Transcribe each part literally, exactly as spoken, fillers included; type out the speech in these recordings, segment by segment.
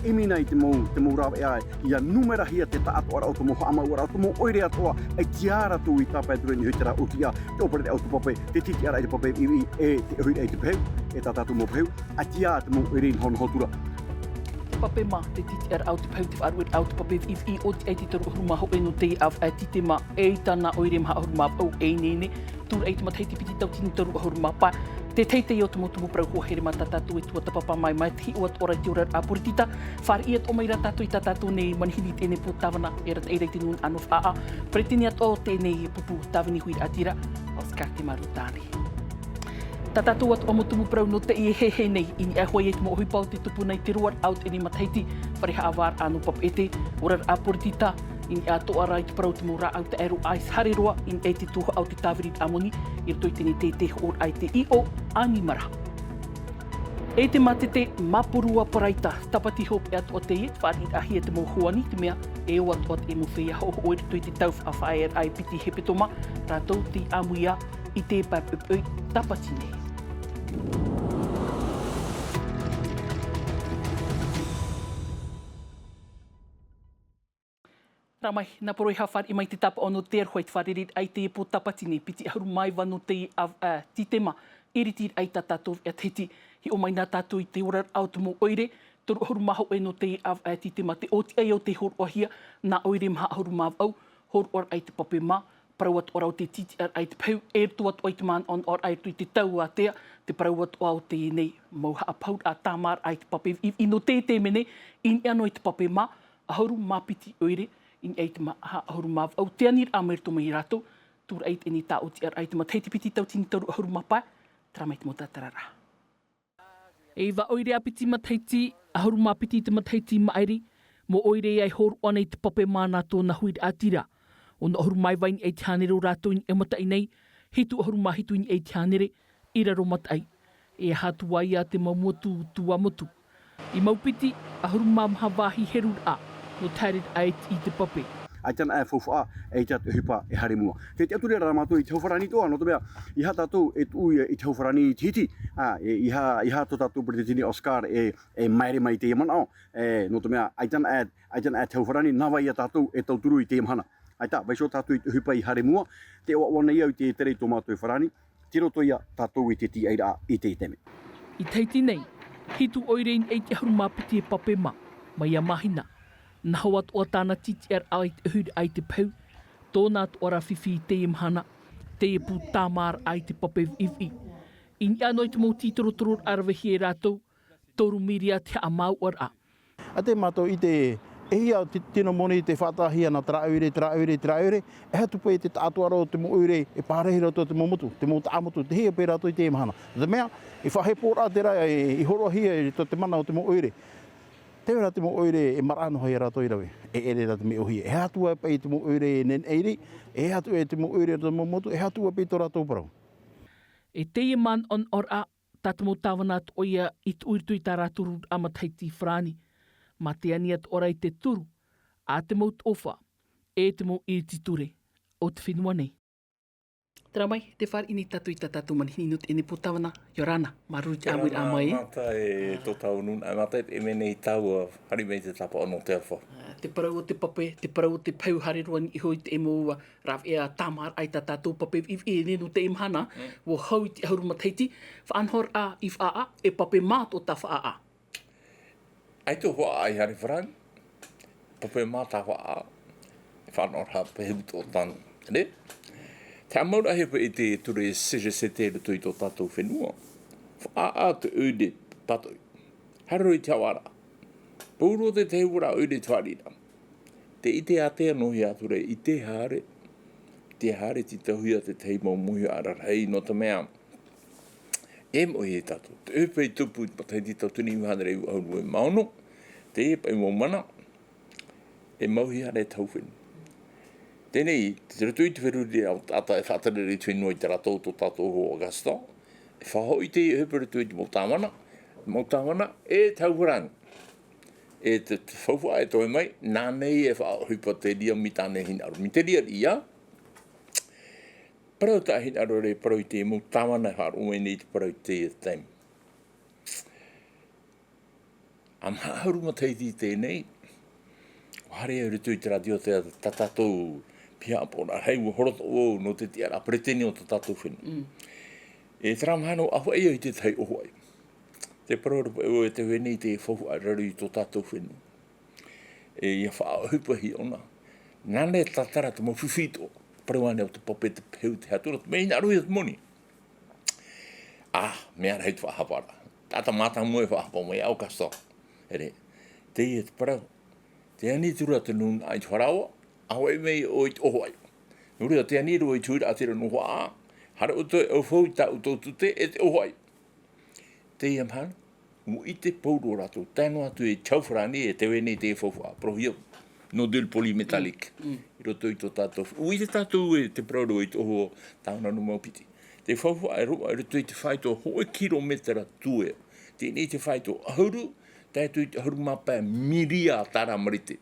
ʻimi nei te mau, te mau rāveʻa ia numerahia te taʻatoʻaraʻa o te mau haʻamauʻaraʻa o te mau ʻoire atoʻa, ʻaita rātou i tāpae atu nei i te rā ʻōtiʻa, te ʻōpereraʻa o te pape, te tītiʻaraʻa i te pape viʻiviʻi, e te ʻohiraʻa i te pehu, e tā tātou mau pehu, ʻaita te mau ʻoire i nohonoho atu ra. Te pape mā, te tītiʻaraʻa o te pehu, te faʻarueraʻa o te pape viʻiviʻi, ʻōtiʻa i te toru ʻahuru mā hōʻē nō teie ʻāvaʻe Tītema, e i tāna ʻoire maha ʻahuru mā vaʻu e ineine, tūraʻi i te matahiti piti tauatini toru ʻahuru mā pae. Te teitei o te mau tumu parau hoa here mā tā tātou e tuatāpapa mai, mai te hiʻo atoʻa ra i te oraraʻa poritita, fāriʻi atoʻa mai rā tātou i tā tātou nei manihini i teie nei pō tāvana, e arataʻi ra i te nūnaʻa nō Faʻaʻā, peretiteni atoʻa o teie nei pupu tāvini huiraʻatira, Oscar Temaru Tane. Tā tātou atoʻa mau tumu parau nō teie hehē nei, i niʻa hoʻi i te mau ʻohipa o tē tupu nei i te roaraʻa o teie nei matahiti, fare haʻavāraʻa nō Papeʻete, oraraʻa poritita, i niʻa atoʻa ra i te parau o te mau rāʻau taʻero ice haere roa, i niʻa i te tuhaʻa o te tāviriraʻa moni, i roto i teie nei teitei hoʻoraʻa i te iʻo ʻanimara. E te mātete, Maporua Paraita, tāpati hopeʻa atoʻa teie, fāriʻiraʻahia te mau hoani, te mea, e ʻoaʻoa atoʻa te mau feiā hoʻohoʻo i roto i te tau faʻafaʻaearaʻa e piti hepetoma, rātou tei ʻāmui ā i te pae poʻipoʻi Tāpati nei. Rā mai, nā poro e haʻafāriʻi mai te tāpaʻo nō te aroha i te fārereiraʻa i teie pō Tāpati nei, piti ʻahuru mā iva nō teie ʻāvaʻe Tītema, iritiraʻa i tā tātou veʻa Tahiti. Hiʻo mai na tātou i te oraraʻa o te mau ʻoire, toru ʻahuru mā hōʻē nō teie ʻāvaʻe Tītema, te ʻōtiʻa ia o tē hōroʻahia, nā ʻoire maha ʻahuru mā vaʻu, hōroʻaraʻa i te pape mā, parau atoʻa ra o te tītiʻaraʻa i te pehu, e roto atoʻa i te manaʻonaʻoraʻa i roto i te tau ātea, te parau atoʻa o teie nei mau haʻapauraʻa tāmāraʻa i te pape viʻiviʻi nō teie taime nei, i niʻa noa i te pape mā, ʻahuru mā piti ʻoire, i niʻa i te maha ʻahuru mā vaʻu, te aniraʻa mai roto mai ia rātou, tūraʻi i teie nei tāʻotiʻaraʻa i te matahiti piti tauatini toru ʻahuru mā pae, terā mai te mau tātararaʻa. E iva ʻoire ʻāpiti matahiti, ʻahuru mā piti te matahiti i maʻiri, mau ʻoire ia e hōroʻa nei te pape mā nā tōna huiraʻatira. Ono ʻahuru mā iva i niʻa i te hānere o rātou i niʻa i mataʻi nei, hitu ʻahuru mā hitu i niʻa i te hānere, i raro mataʻi. E aha atu ā ia te mau motu tuamotu. I Maupiti, ʻahuru mā maha vāhi heruraʻa, nō te haereraʻa i te pape. ʻAita na e faufaʻa, ʻaita te ʻohipa e haere mua. Tē tiʻaturi ra mātou i te hau farāni atoʻa, nō te mea, ʻeiaha tātou e tuʻu i, i te hau farāni i te hiti, ā, e, ʻeiaha, ʻeiaha tō tātou peretiteni Oscar e, e māere mai i teie manaʻo, e, nō te mea, ʻaita na e, ʻaita na e te hau farāni, nā vai ia tātou e tauturu i teie mahana. ʻAita, vaiiho tātou i te ʻohipa i haere mua, tē ʻoaʻoa nei au i te tere i tō mātou farāni, tei roto ia tātou i te tīaʻiraʻa i teie taime. I Tahiti nei, hitu ʻoire i niʻa i te ʻahuru mā piti e pape mā, mai ia Māhina. Naho atoʻa tāna tītiʻaraʻa i te ʻohiraʻa i te pehu, tōna atoʻa rā fifi i teie mahana, teie pū tāmāraʻa i te pape viʻiviʻi. I niʻa noa i te mau tītorotororaʻa ravehia e rātou, toru mīria te haʻamāuʻaraʻa. ʻAita mātou i ʻite, e hia te tino moni te faʻataʻahia nā terā ʻoire, terā ʻoire, terā ʻoire, e aha atu paʻi te taʻatoʻaraʻa o te mau ʻoire e pārahi i roto i te mau motu, te mau taʻamotu, tei hea paʻi rātou i teie mahana. Nō te mea, i faʻaheporaʻa terā, e, i hōroʻahia i roto i te mana o te mau ʻoire. Tē vai ra te mau ʻoire e maraʻa noa ia rātou i rave, e ʻere rā te mea ʻōhie. E aha atu ā paʻi te mau ʻoire e neneʻi nei, e aha atu ā te mau ʻoire i roto i te mau motu, e aha atu ā paʻi tō rātou parau. E teie manaʻonaʻoraʻa, tā te mau tāvana atoʻa ia i tuʻu i roto i tā rātou rūraʻa matahiti farāni. Mā te ani atoʻa ra i te turu, a te mau toʻofa, e te mau iriti ture, o te fenua nei. Terā mai, tē fāriʻi nei tātou i tā tātou manihini nō teie nei pō tāvana, ʻia ora na, māuruuru i te ʻāmuiraʻa mai. Mātou e tō tāua nūnaʻa, mātou e mea nei tāua, haere mai te tāpaʻo nō te aroha. Ā, te parau o te pape, te parau o te pehu haere roa nei iho i te mau rāveʻa tāmāraʻa i tā tātou pape viʻiviʻi nei nō teie mahana, ʻua hau i te ʻahuru matahiti, faʻanahoraʻa i Faʻaʻā, e pape mā tō tā Faʻaʻā. ʻAita Faʻaʻā i haere farāni, pape mā tā Faʻaʻā, e faʻanahoraʻa pehu tō tāna. Nē? Te haʻamauraʻahia paʻi te ture C G C T i roto i tō tātou fenua. Faʻaʻā te ʻoire pātoʻi. Haere roa i te haʻavāraʻa. Pauroa te tahi uara ʻoire i te fāriʻiraʻa. Tē ʻite ātea noa hia atu ra, ʻite haere, ʻite haere tītauhia te tahi mau mauihaʻa rarahi nō te mea, e mauihaʻa tātou. Te ʻohipa i tupu i te matahiti tauatini iva hānere iva ʻahuru e mā ono, teie paʻi mau mana, e mauihaʻa ra te hau fenua. Teie nei, tei roto i te feruriraʻa o te taʻata e faʻatere ra i te fenua i te rātou tō tātou hoa Augustin, e faʻahoʻi teie ʻohipa i roto i te mau tāvana, mau tāvana, e te hau farāni. E te, te faufaʻa e toe mai, nā nei e faʻaʻohipa te reira mai tāna e hinaʻaro. Mai te reira ia, parau tā hinaʻaro ra e parau i te mau tāvana e faʻaroʻo mai nei te parau i teie taime. ʻA maha ʻahuru matahiti i teie nei, ʻua haere au i roto i te rātio te, tā tātou piha ʻāpoʻoraʻa rahi, ʻua horoʻa vau nō te tiʻaraʻa peretiteni o tō tātou fenua. E terā mahana ʻua ʻāfaʻi au i te tahi ʻōfaʻi. Te parau ra paʻi vau e te vai nei te faufaʻa i raro i tō tātou fenua. E ʻia faʻaʻohipahia ʻōna. Nāna e tātara te mau fifi atoʻa. Parau ānei o te pape, te pehu, te hātura, te mea hinaʻaro ia te moni. ʻĀ, mea rahi te faʻahapa ra. Taʻata mātāmua e faʻahapa mai, ʻa ʻo Castor. Here. Teie te parau. Tē ani atu ra te nūnaʻa i te faraoa, ʻa ʻoe mai ʻoe i te ʻōfaʻi. Nō reira, tē ani ra ʻoe i te huiraʻatira nō Faʻaʻā, haere ʻoutou e ʻaufau i tā ʻoutou tute e te ʻōfaʻi. Teie mahana, ʻua ʻite pauroa rātou, tae noa atu i te hau farāni, e te vai nei te faufaʻa, parauhia, nodule polymétallique. I roto i tō tātou, ʻua ʻite tātou e te parau ra i te ʻōfaʻa, tāvana nō Maupiti. Te faufaʻa e roaʻa i roto i te faito hōʻē kirometera tuea. Teie nei te faito ʻahuru, tae atu i te ʻahuru mā pae miria tāramarite.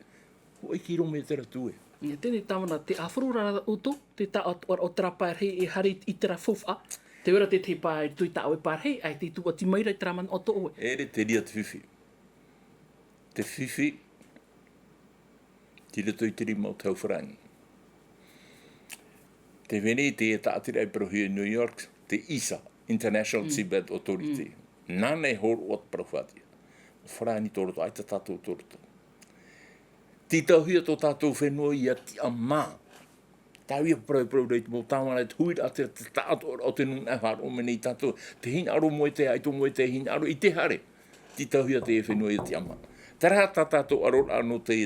Hōʻē kirometera tuea. Ia, teie tāvana, tē ʻāfaro ra ʻoutou, te taʻatoʻaraʻa o terā pae rahi e haere i terā faufaʻa. Tē vai ra te tahi pae i roto i tā ʻoe pae rahi, ʻaita i tūʻati mai ra i terā manaʻo tō ʻoe. ʻEʻere, te reira te fifi. Te fifi, tei roto i te rima o te hau farāni. Tē vai nei te tāʻatiraʻa i parauhia i New York, te ISA, International Seabed Authority. Nāna e hōroʻa te parau faʻatiʻa. Farāni tō roto, ʻaita tātou tō roto. Tītauhia tō tātou fenua ʻia tiʻamā. Tāʻu ia parau, parau ra i te mau tāvana, te huiraʻatira, te taʻatoʻaraʻa o te nūnaʻa e faʻaroʻo mai nei tātou. Te hinaʻaro moʻe, te ʻaito moʻe, te hinaʻaro i te haere. Tītauhia te fenua ʻia tiʻamā. Terā tā tātou ʻaroraʻa nō te,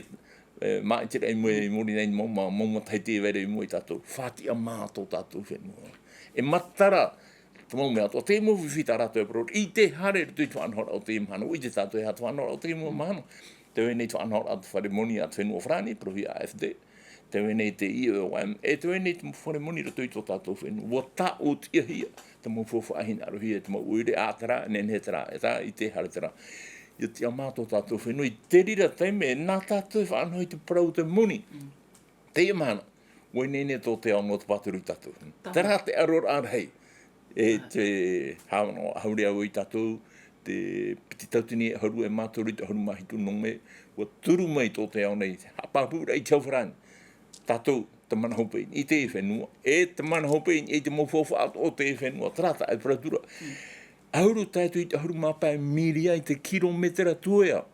e, māʻitiraʻa i mua, i muri nei mau, mau, mau matahiti e vai ra i mua ia tātou. Faʻatiʻamā tō tātou fenua. E matara te mau mea atoʻa, te mau fifi tā rātou e parau, i te haere i roto i te faʻanahoraʻa o teie mahana, ʻua ʻite tātou e aha te faʻanahoraʻa o teie mau mahana. Tē vai nei te faʻanahoraʻa o te fare moni a te fenua farāni, parauhia AFD. Tē vai nei te IOM, e tē vai nei te mau fare moni i roto i tō tātou fenua. ʻUa tāʻotiʻahia te mau faufaʻa, hinaʻarohia te mau ʻoire, ʻa terā, nehenehe terā, e terā, i te haere terā. ʻIa tiʻamā tō tātou fenua, i te reira taime, nā tātou e faʻanaho i te parau o te moni. Teie mahana, ʻua ineine tō te ao nō te pāturu ia tātou. Terā te ʻaroraʻa rahi. E te, hā, nō, ʻahuru ʻē au ia tātou, te piti tauatini ʻahuru e mā toru i te ʻahuru mā hitu nō mē, ʻua turu mai tō te ao nei, haʻapāpūraʻa i te hau farāni. Tātou, te mana hopeʻa i teie fenua, e te mana hopeʻa i te mau faufaʻa o teie fenua, terā taʻata e parau atu ra. ʻAhuru tae atu i te ʻahuru mā pae miria i te kirometera tuea.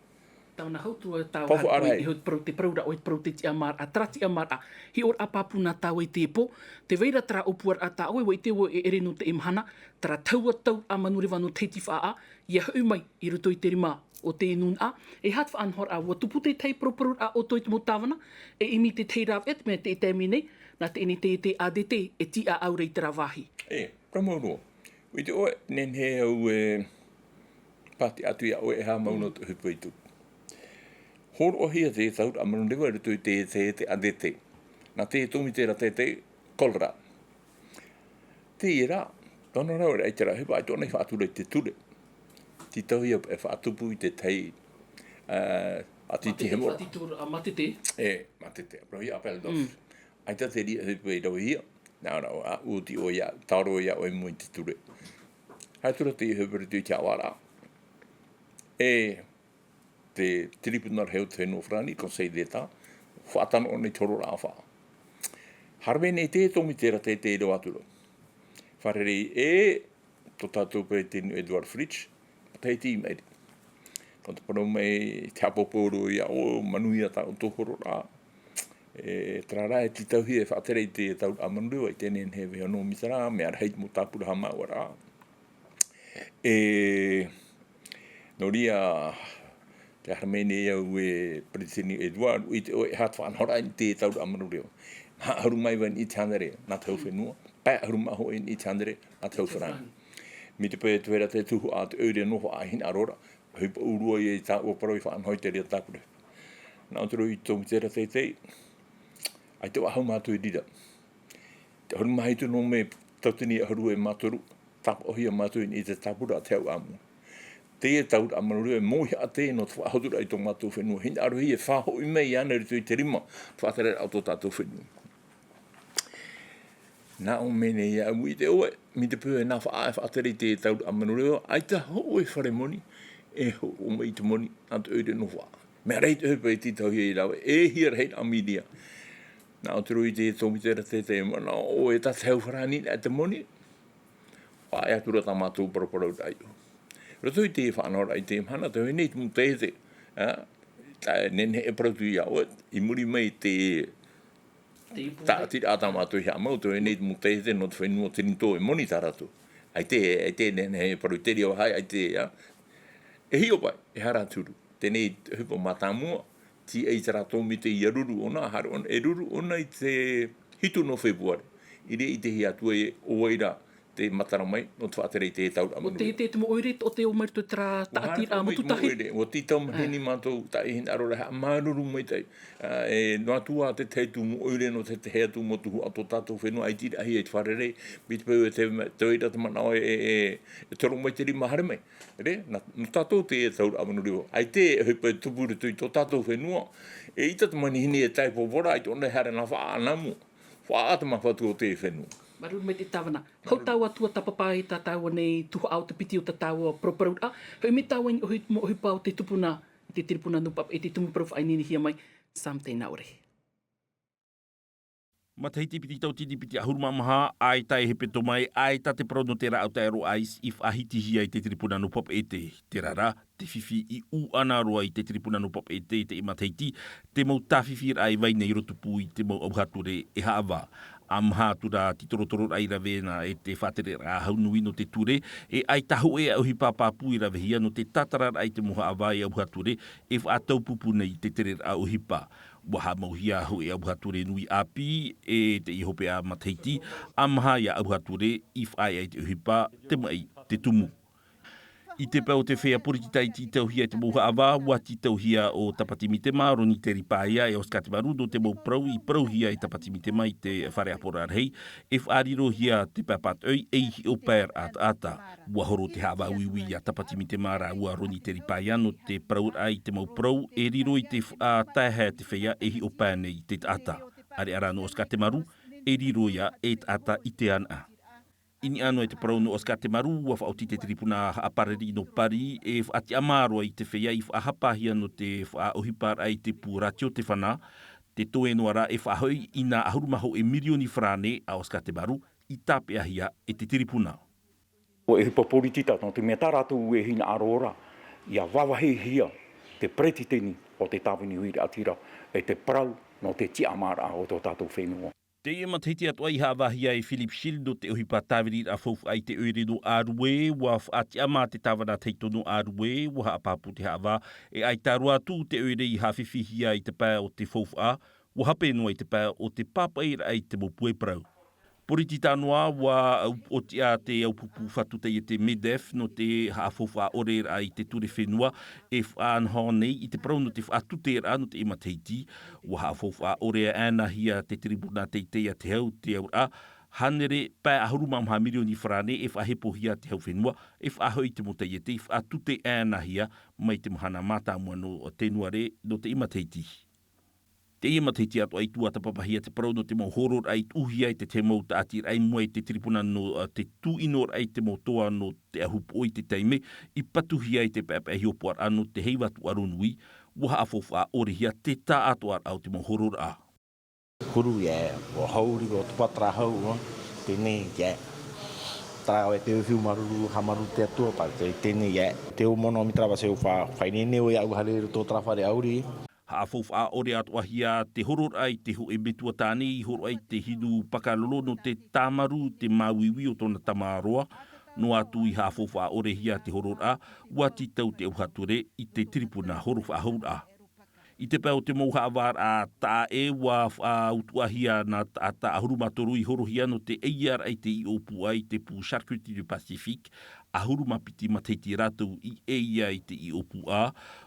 Tāvana, hau atu ra tāua, faufaʻa rahi. Te parau, te parau ra ʻoe, te parau te tiʻamāraʻa, terā tiʻamāraʻa. Hiʻoraʻa pāpū nā tāua i teie pō, tē vai ra terā ʻōpuaraʻa tā ʻoe, ʻua ʻite vau e ʻere nō teie mahana, terā taua tauraʻa manureva nō Tahiti Faʻaʻā, ʻia hoʻi mai i roto i te rima o te nūnaʻa. E aha te faʻanahoraʻa, ʻua tupu te tahi paruparuraʻa o tō ʻoe mau tāvana, e ʻimi i te tahi rāveʻa, te mea i teie taime nei, nā teie nei te, te ADT e tīaʻau ra i terā vāhi. E, parau mau roa. ʻUa ʻite ʻoe, nehenehe au e pātiʻi atu ia ʻoe e aha mau nō te ʻohipa i tupu. Hōroʻahia te tauraʻa manureva i roto i te, te, te ADT. Nā te tōmitera teitei, Colruyt. Teie rā, nō reira, ʻaita rā, ʻaita ʻōna i faʻatura i te ture. Tītauhia e faʻatupu i te tahi, ā, ʻati te hemo. Mātete, faʻatituraʻa, ā, mātete. E, mātete, parauhia appel d'offre. ʻAita te reira e ravehia. Nā reira, ʻua oti ʻoe ia, tāoro ia ʻoe i mua i te ture. Haere atu ra te ʻohipa i roto i te haʻavāraʻa. E te tiribunara rahi o te fenua farāni, Conseil d'État, faʻatano ʻōna i te hororaʻa faʻa. Haere mai nei te tōmitera teitei i rave atu ra. Fārerei e tō tātou peretiteni Édouard Fritch, matahiti i maʻiri. Nō te parau mai, te haʻapāpū roa ia ʻoe, manuia tā ʻoutou hororaʻa. E, terā rā e tītauhia e faʻatere i te tauraʻa manureva, ʻaita e nehenehe e vaiiho noa mai terā, mea rahi te mau tāpura haʻamāuʻaraʻa. E, nō reira, tē haere mai nei au e peretiteni Édouard, ʻua ʻite ʻoe e aha te faʻanahoraʻa i te tauraʻa manureva. Maha ʻahuru mā iva i niʻa i te hānere, nā te hau fenua, pae ʻahuru mā hōʻē i niʻa i te hānere, nā te hau farāni. Mai te peu tē vai ra te tuhaʻa, te ʻoire nō Faʻaʻā e hinaʻaro ra, ʻohipa ʻōrua ia i tāʻua parau i faʻanaho i te reira tāpura. Nā ʻō atu ra i te tōmitera teitei, ʻaita vau e haere mātou i reira. Te ʻahuru mā hitu nō mē, tauatini ʻahuru e mā toru, tāpaʻohia mātou i niʻa i te tāpura a te hau ʻāmui. Teie tauraʻa manureva e mauihaʻa teie nō te faʻahoturaʻa i tō mātou fenua, hinaʻarohia e faʻahoʻi mai iāna i roto i te rima, faʻatereraʻa o tō tātou fenua. Nā ʻō mai nei au, ʻua ʻite ʻoe, mai te peu e nā Faʻaʻā e faʻatere i te tauraʻa manureva, ʻaita hōʻē fare moni, E hoʻo mai i te moni, nā te ʻoire nō faʻa. Mea rahi te ʻohipa e tītauhia i rave, e hia rahi nā media. Nā ʻō te rō i te tōmitera te te mana, ʻo e tātahi au farani nā te moni. Faʻaea atu rā tā mātou paraparau raʻi. Roto i te faʻanahoraʻa i te mahana, te hoʻi nei te mūtaʻi te, ā, tā, nehenehe e parau atu iā ʻoe, i muri mai te, te ipu tā, tira tā mātou i haʻamau, te hoʻi nei te mūtaʻi te nō te fenua o Tirinitō e moni tā rātou. ʻAita, ʻaita nehenehe e parau i te ria vāhi, ʻaita, ā. E hiʻo paʻi, e hara turu. Tēnei te ʻohipa mātāmua, tīaʻi te rātou mea i te ia ruru ʻona, haere ʻona, e ruru ʻona i te hitu nō Fepuare. I reira i te hia atu e ʻo vai rā te matara mai, nō te faʻatere i te tauraʻa ʻo te, manureva. Te, te mau ʻoire, ʻo te ʻō mai roto i terā taʻatiraʻa matutahi. ʻOire, ʻua tītau manihini mātou, taʻi hinaʻaro rā, haʻamāuruuru maitaʻi. Ā, e, noa atu ā te tahi atu mau ʻoire, nō te tahi atu mau tuhaʻa o tō tātou fenua, ʻaita i rahi, ʻaita i fārerei, mai te peu e te, te vai rā te manaʻo e, e, e toro mai te rima haere mai. Re, nā, nō tātou te tauraʻa manureva. ʻAita e ʻohipa e tupu i roto i tō tātou fenua, eʻita te manihini e tae i Popola, ʻaita ʻōna e haere nā faʻaʻanamu. Faʻaʻā te mau fatu o te fenua. Māuruuru maitaʻi tāvana. Hou tāua tuatāpapa i tā tāua nei tuhaʻa o te piti o tā tāua paraparau. Ā, hoʻi mai tāua i niʻa i te mau ʻohipa o te tupuna, i te tiripuna nō Papeʻete, te tumu parau faʻaineinehia mai, Sam Teinaore. Matahiti piti tauatini piti ʻahuru mā maha, ʻaita e hepetoma, ʻaita te parau nō te rāʻau taʻero ice i faʻahitihia i te tiripuna nō Papeʻete. Terā rā, te fifi i ʻū ʻana roa i te tiripuna nō Papeʻete i teie matahiti, te mau tāfifiraʻa i vai nei i roto pū i te mau ʻauha ture e haʻavā. ʻA maha atu rā te torotororaʻa i rave na e te faʻatereraʻa hau nui nō te ture, e ʻaita hōʻē ʻohipa pāpū i ravehia nō te tātararaʻa i te mau haʻavā e ʻauha ture, e faʻataupupū nei i te tereraʻa ʻohipa. ʻUa haʻamauhia hōʻē ʻauha ture nui ʻāpī, e teie hopeʻa matahiti, ʻa maha ia ʻauha ture i faʻaea i te ʻohipa, te maʻi, te tumu. I te pae o te feiā poritita i tītauhia e te mau haʻavā, ʻua tītauhia ʻo Tapati Mitema, Roni Teripaea, e Oscar Temaru, nō te mau parau i parauhia e Tapati Mitema i te fare ʻāpōraʻa rahi, e faʻarirohia te pae pātoʻi, ei hiʻo pae raʻa taʻata. ʻUa horo te haʻavā uiui ia Tapati Mitema rāua Roni Teripaea nō te parauraʻa i te mau parau, e riro i te faʻataehae te feiā e hiʻo pae nei i te taʻata. ʻAreʻa rā nō Oscar Temaru, e riro ia e taʻata i te anaʻe. I niʻa noa i te parau nō Oscar Temaru, ʻua faʻaoti te tiripuna haʻaparari nō Pari, e faʻatiʻamā roa i te feiā i faʻahapahia nō te faʻaʻohiparaʻa i te pū Ratio Tefana, te toe noa rā e faʻahoʻi i nā ʻahuru mā hōʻē mirioni farāne a Oscar Temaru i tāpeʻahia e te tiripuna. ʻO e ʻohipa poritita, nō te mea tā rātou e hinaʻaro ra, ʻia vāvāhihia te peretiteni o te tāvini huiraʻatira, e te parau nō te tiʻamāraʻa o tō tātou fenua. Teie matahiti atoʻa i haʻavāhia e Philip Shield nō te ʻohipa tāviriraʻa faufaʻa i te ʻoire nō Arue, ʻua faʻatiʻamā te tāvana tahito nō Arue, ʻua haʻapāpū te haʻavā, e ʻaita roa atu te ʻoire i haʻafifihia i te pae o te faufaʻa, ʻua hape noa i te pae o te pāpaʻiraʻa i te mau puai parau. Poritita noa, ʻua upoʻotiʻa te aupupū fatu taiete MEDEF nō te haʻafaufaʻa ʻore raʻa i te ture fenua, e faʻanaho nei i te parau nō te faʻatuteraʻa nō teie matahiti, ʻua haʻafaufaʻa ʻore ʻānaʻanahia te tiripuna teitei a te hau te auraʻa, hānere pae ʻahuru mā maha mirioni farāne e faʻahepohia te hau fenua, e faʻahoʻi i te mau taiete i faʻatute ʻānaʻanahia mai te mahana mātāmua nō Tenuare nō teie matahiti. Teie matahiti atoʻa i tuatāpapahia te parau nō te mau hororaʻa i tuʻuhia e te tahi mau tāʻatiraʻa i mua i te tiripuna nō, ā, te tūʻinoraʻa i te mau toa nō te ʻahu poʻo i te taime, i patuhia i te paepae hiʻopoʻaraʻa nō te heiva tūʻaro nui, ʻua haʻafaufaʻa ʻorehia te tāʻātoʻaraʻa o te mau hororaʻa. Huru ia, ʻua hau riva o te pātara hau, ʻua, tēnei ia. Tara e te fiu maruru, haʻamāuruuru te Atua, pā, te, tēnei ia. Te o mono mi tara se o fa, faʻaineine o ia au hare roto tara fare auri. Haʻafaufaʻa ʻore atoʻahia te hororaʻa i te hōʻē metua tāne i horoʻa i te hinu pakalolo nō te tāmaru te māuiui o tōna tamaroa, noa atu i haʻafaufaʻa ʻorehia te hororaʻa, ʻua tītau te ʻauha ture i te tiripuna horo faʻahouraʻa. I te pae o te mau haʻavāraʻa taʻa ʻē, ʻua faʻautuʻahia nā taʻata ʻahuru mā toru i horohia nō te ʻeiaraʻa i te ʻiʻo pūʻa i te pū Charcuterie du Pacifique, ʻahuru mā piti matahiti rātou i ʻeia i te ʻiʻo pūʻa,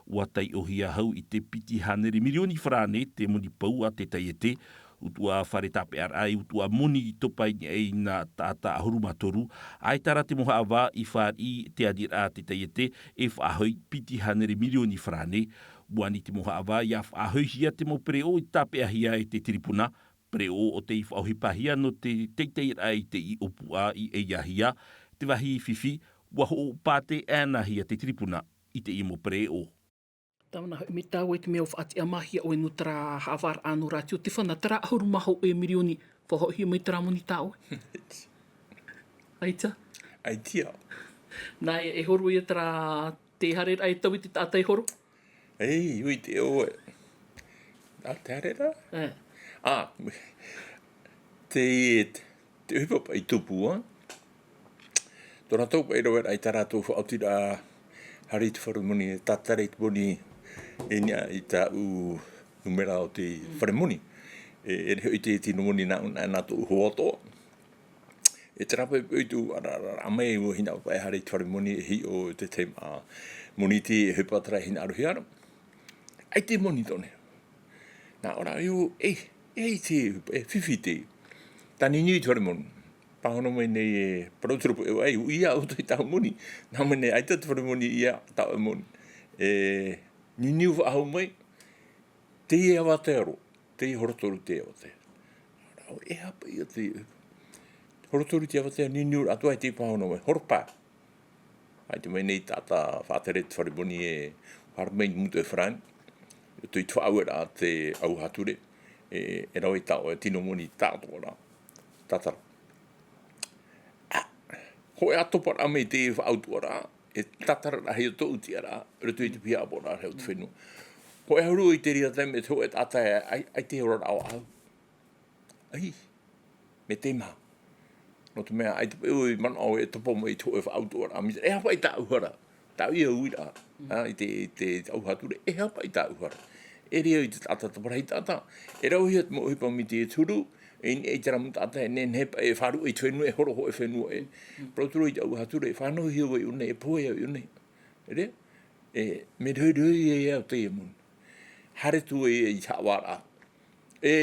ʻua taiʻohia hau i te piti hānere mirioni farāne te moni pau a te taiete, utuʻa fare tāpeʻaraʻa, utuʻa moni i topa i niʻa i nā taʻata ʻahuru mā toru, ʻaita rā te mau haʻavā i fāriʻi te aniraʻa a te taiete, e faʻahoʻi piti hānere mirioni farāne, ʻua ani te mau haʻavā ʻia faʻahoʻihia te mau pereʻoʻo i tāpeʻahia e te tiripuna, pereʻoʻo ʻo tei faʻaʻohipahia nō te teiteiraʻa i te ʻiʻo pūʻa i ʻeiahia, te vāhi fifi, ʻua hoʻo pātē ʻānaʻanahia te tiripuna. i teie mau pereʻoʻo. Tāvana hoʻi mai tāua i te mea ʻua faʻatiʻamahia ʻoe nō terā haʻavāraʻa nō Rātio Tefana, terā ʻahuru mā hōʻē mirioni, faʻahoʻihia mai terā moni tā ʻoe? ʻAita? ʻAita. Nā, e, e horo ia terā, te haereraʻa e tau i te taʻata e horo? Ei, ui te ʻoe. A te haereraʻa? E. A, te, te ʻohipa paʻi tupu, a. Tō rātou paʻi raveraʻa i tā rātou faʻaotiraʻa, haere i te fare moni, e tātara i te moni, e niʻa i tāʻu numera o te fare moni. E, e riro i te tino moni nā, nā, nā tōʻu hoa atoʻa. E terā paʻi, paʻi tū, ara, ara, ara, mai, ua hinaʻaro paʻi haere i te fare moni, e hiʻo te taime, a, moni te, e ʻohipa terā e hinaʻarohia ra. ʻAita e moni tō nei. Nā ʻō ra, io, e, e, te, e, fifi te. Tāniuniu i te fare moni. Pāhono mai nei e parau te ropu e, ai, ʻia ʻoutou i tāʻu moni. Nā mai nei, ʻaita te fare moni ʻia tāʻu e moni. E, niuniu faʻahou mai, teie avatea roa, teie horotoru te avatea. E aha paʻi ia te, horo toru te avatea, niuniu atoʻa e te pāhono mai, horo pae. ʻAita mai nei taʻata faʻatere te fare moni e haere mai i te motu e farāni. Tō i te faʻaueraʻa te ʻauha ture, e, e rave i tāʻoe tino moni tāʻatoʻaraʻa. Tātara. A, hōʻē atoʻaraʻa mai te faʻautuʻaraʻa, e tātararaʻa i tōʻu tiʻaraʻa, roto i te pihaʻaporaʻa o te fenua. Hōʻē ʻahuru i te reira taime, te hōʻē taʻata e, ʻai, ʻaita e oraraʻa ʻo ʻahu. Ai, mea teimaha. Nō te mea, ʻaita paʻi ʻoe i manaʻo e topa mai i te hōʻē faʻautuʻaraʻa, mea, e aha paʻi tāʻu hara, tāʻu ia uiraʻa, a, i te, i te, i te ʻauha ture, e aha paʻi tāʻu hara. E riro i te taʻata, te parahi taʻata, e rauhia te mau ʻohipa mai te huru, e, e terā mau taʻata, e nehenehe paʻi e faʻaruʻe i te fenua, e horo hōʻē fenua, e. Parau atu ra i te ʻauha ture, e fānauhia vau i ʻō nei, e pohe au i ʻō nei. Re? E, mea rohirohi ia au teie moni. Haere atu e i te haʻavāraʻa. E,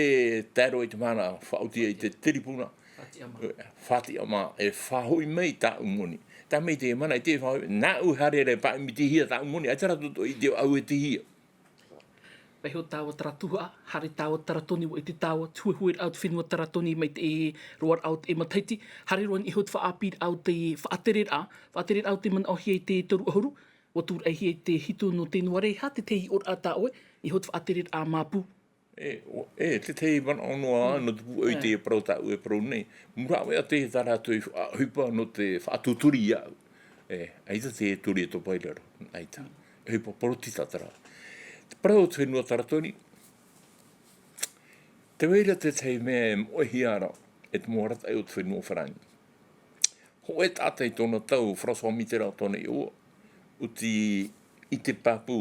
tae roa i te mahana, faʻaoti ai te tiripuna. Fātiʻa mā. E, fātiʻa mā, e faʻahoʻi mai tāʻu moni. Tae mai te mahana i te faʻahoʻi, nāʻu haere ra e paʻimitihia tāʻu moni, ʻaita rātou atoʻa i te auetihia. Vaiiho tāua terā tuhaʻa, haere tāua Taratoni, ʻua ʻite tāua te huehueraʻa o te fenua Taratoni mai te roaraʻa o te matahiti, haere roa anaʻe iho te faʻaʻāpīraʻa o te faʻatereraʻa, faʻatereraʻa o te manaʻohia i te toru ʻahuru, ʻua tūraʻihia i te hitu nō Tenuare, e aha te tahi hiʻoraʻa tā ʻoe, iho te faʻatereraʻa māpū? E, ʻo, e, te tahi manaʻo noa, nō te pūʻau i te parau tāʻu e parau nei. Muraʻa mai ʻo te tā rātou i faʻaʻohipa nō te faʻatuturi iāʻu. E, ʻaita te turi e topa i raro, ʻaita. ʻOhipa poritita terā. Te parau o te fenua Taratoni, tē vai ra te tahi mea e moʻehia ra, e te mau arataʻi o te fenua Farāni. Hōʻē taʻata i tōna tau, François Mitterrand tōna iʻoa, ʻua ʻite pāpū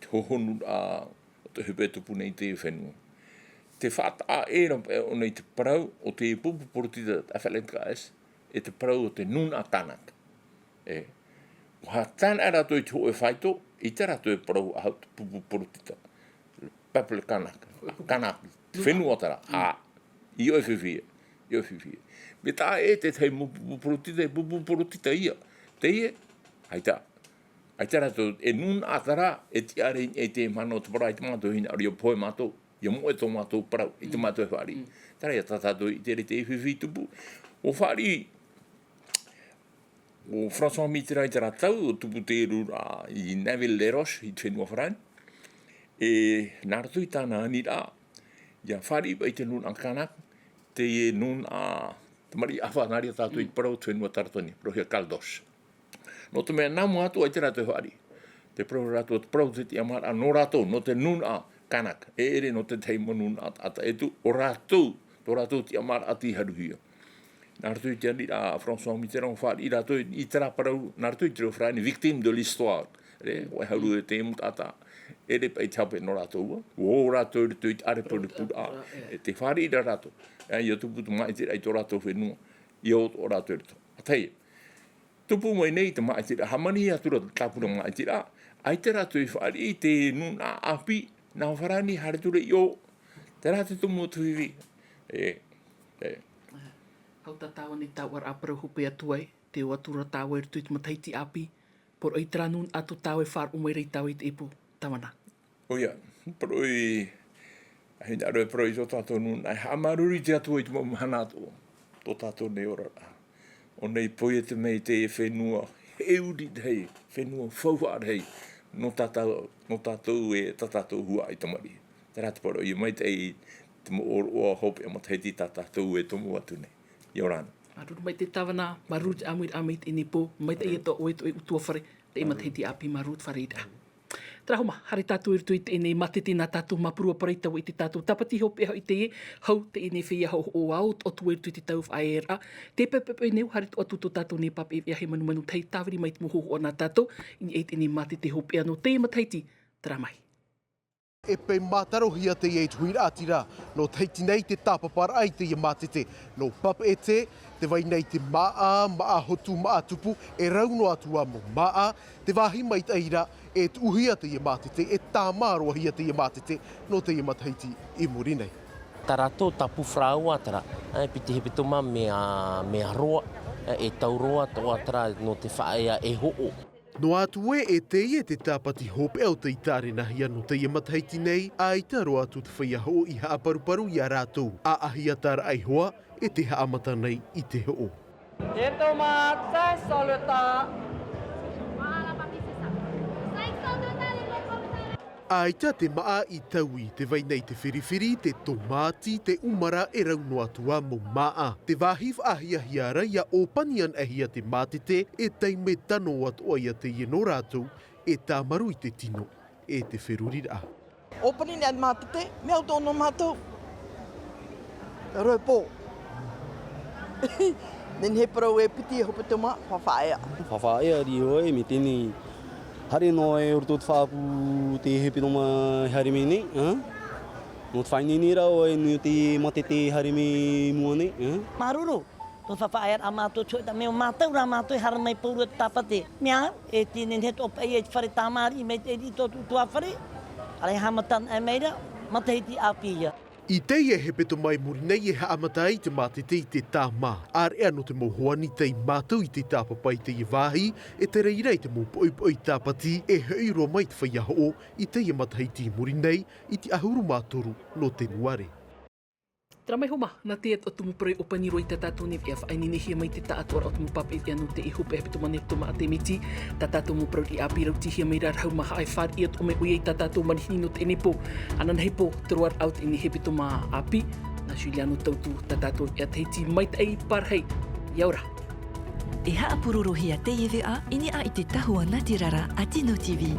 te hohonuraʻa o te ʻohipa e tupu nei i te fenua. Tē faʻataʻa ra paʻi ʻōna i te parau o te pupu poritita F L N K S, e te parau o te nūnaʻa Kanak. E, ʻua haʻatānaʻe rātou i te hōʻē faito, ʻaita rātou e parau ʻahu te pupu poritita. Peuple kanak, kanak, fenua terā, a, ʻio e fifi, ʻio e fifi. Mea taʻa ʻē te tahi mau pupu poritita, e pupu poritita ia. Teie, ʻaita, ʻaita rātou, e nūnaʻa terā, e tiʻa ra i te mana o te parau, ʻaita mātou hinaʻaro ʻia pohe mātou, ʻia moʻe tō mātou parau, ʻaita mātou e fāriʻi. Terā ia tā tātou i ʻite ra te fifi tupu, ʻua fāriʻi, ʻo François Mitterrand i terā tau, ʻua tupu te ʻeruraʻa i Naville-les-Roches, i te fenua Farāni. E, nā roto i tāna aniraʻa, ʻia fāriʻi paʻi te nūnaʻa Kanak, te nūnaʻa, tamariʻi ʻāfa, nā reira tātou i te parau te fenua Taratoni, parauhia Caldoche. Nō te mea nā mua atu ʻaita rātou e fāriʻi. Te parau rātou, te parau te tiʻamāraʻa nō rātou, nō te nūnaʻa Kanak. E ʻere nō te tahi mau nūnaʻa taʻata ʻē atu, ʻo rātou, tō rātou tiʻamāraʻa tei haruhia. Nā roto i te aniraʻa a François Mitterrand, ʻua fāriʻi rātou i terā parau, nā roto i te reo Farāni, victime de l'histoire. Re, ʻua haru e te mau taʻata. E ʻere paʻi te hape nō rātou ā. ʻUa ō rātou i roto i te ʻārepurepu ra. E tē fāriʻi ra rātou. ʻIa tupu te māʻitiraʻa i tō rātou fenua. ʻIa ō atoʻa rātou i roto. ʻA tahi. Tupu mai nei te māʻitiraʻa, hāmani atu ra te tāpura māʻitiraʻa, ʻaita rātou i fāriʻi te nūnaʻa ʻāpī, nā Farāni, haere atu ra i ʻō. Terā te tumu o te fifi. E, e. Hau tā tāua nei taoʻaraʻa parau hope atu ai, tē ō atu ra tāua i roto i te matahiti ʻāpī, poroʻi terā nūnaʻa tō tāua e faʻaroʻo mai ra iā tāua i teie pō, Tāvana. ʻOia, poroʻi, e hinaʻaro e poroʻi tō tātou nūnaʻa, e haʻamāuruuru i te Atua i te mau mahana atoʻa, tō tātou nei oraraʻa. ʻO nei pohe te mea i te fenua, he uri rahi, fenua faufaʻa rahi, Nō tātou, nō tātou e tā tātou huaʻai tamariʻi. Terā te parau, ʻia maitaʻi te mau ʻōroʻa hopeʻa matahiti tā tātou e tomo atu nei. ʻIa ora na. Māuruuru maitaʻi tāvana, māuruuru te ʻāmuiraʻa mai i teie nei pō, maitaʻi atoʻa ʻoe e tō ʻoe ʻutuāfare, teie matahiti ʻāpī, māuruuru te fārereiraʻa. Terā Homa, haere tātou i roto i teie nei mātete nā tātou māpurua parau i taua i te tātou tāpati hopeʻa hoʻi teie, hau teie nei feiā hoʻohoʻo ʻāʻau, ʻoto atu i roto i te tau faʻaearaʻa, te pepepe nei, haere atoʻa atu tō tātou nei pāpaʻi veʻa hei manumanu tahi tāviri mai te mau hōhoʻa nā tātou, i niʻa i teie nei mātete hopeʻa nō teie matahiti, terā mai. E pē mātarohia teie tuhi raʻatira, nō Tahiti nei te tāpaparaʻa i teie mātete, nō Papeʻete, tē vai nei te māʻa, māʻa hotu, māʻa tupu, e rau noa atu ā mau māʻa, tē vāhi maitaʻi ra, e tuʻuhia teie mātete, e tāmāroahia teie mātete, nō teie matahiti i muri nei. Tā rātou tāpū faraoa terā, e piti hepetoma mea, mea roa, e tau roa atoʻa terā nō te faʻaea e hoʻo. Noa atu ē, e teie te tāpati hopeʻa o tei tārenahia nō teie matahiti nei, ʻaita roa atu te feiā hoʻo i haʻaparuparu ia rātou, ʻaʻahia tāraʻa ihoā, e tē haʻamata nei i te hoʻo. Les tomates, cinq cents le tas. ʻAita te māʻa i taui, tē vai nei te firifiri, te tōmāti, te ʻumara, e rau noa atu ā mau māʻa. Tē vāhi faʻahiahia ra ʻia ʻōpani anaʻe hia te mātete, e taime tano atoʻa ia teie nō rātou, e tāmaru i te tino, e te feruriraʻa. ʻŌpani nei te mātete, mea au tō nō mātou. Rohe pō. Nehenehe parau e piti hepetoma, faʻafaʻaea. Faʻafaʻaea riʻi ʻoe, mai teie nei. Haere noa e roto te faʻaʻapu te hepetoma e haere mai nei, ā? Nō te faʻaineine ra ʻoe, nō te mātete e haere mai mua nei, ā? Māuruuru. Tō faʻafaʻaearaʻa mātou, tō tā mea o mātou rā mātou e haere mai pauroa te tāpati. Mea au, e te nehenehe tō paʻi e te fare tāmāriʻi mai te riʻi tō te ʻutuāfare. ʻAre haʻamata anaʻe mai ra, matahiti ʻāpī ia. I teie hepetoma i muri nei e haʻamata ai te mātete i te tāmā. ʻĀreʻa nō te mau hoani tei mātau i te tāpapa i teie vāhi, e te reira i te mau poʻipoʻi tāpati, e hoʻi roa mai te feiā hoʻo i teie matahiti i muri nei, i te ʻahuru mā toru nō Tenuare. Terā mai Homa, nā te atoʻa tumu parau i ʻōpani roa i tā tātou nei veʻa faʻaineinehia mai te taʻatoʻaraʻa o te mau pāpaʻi veʻa nō teie hopeʻa hepetoma nei, hepetoma ʻātēmiti, tā tātou mau parau riʻi ʻāpī rautihia mai ra, rahu maha e fāriʻi atoʻa mai ʻoia i tā tātou manihini nō teie nei pō. Ananahi pō, te roaraʻa o teie nei hepetoma ʻāpī, nā Juliano Tautu, tā tātou veʻa Tahiti, maitaʻi, parahi, ʻia ora. E haʻapurorohia teie veʻa i niʻa i te tahua natirara a Tino TV.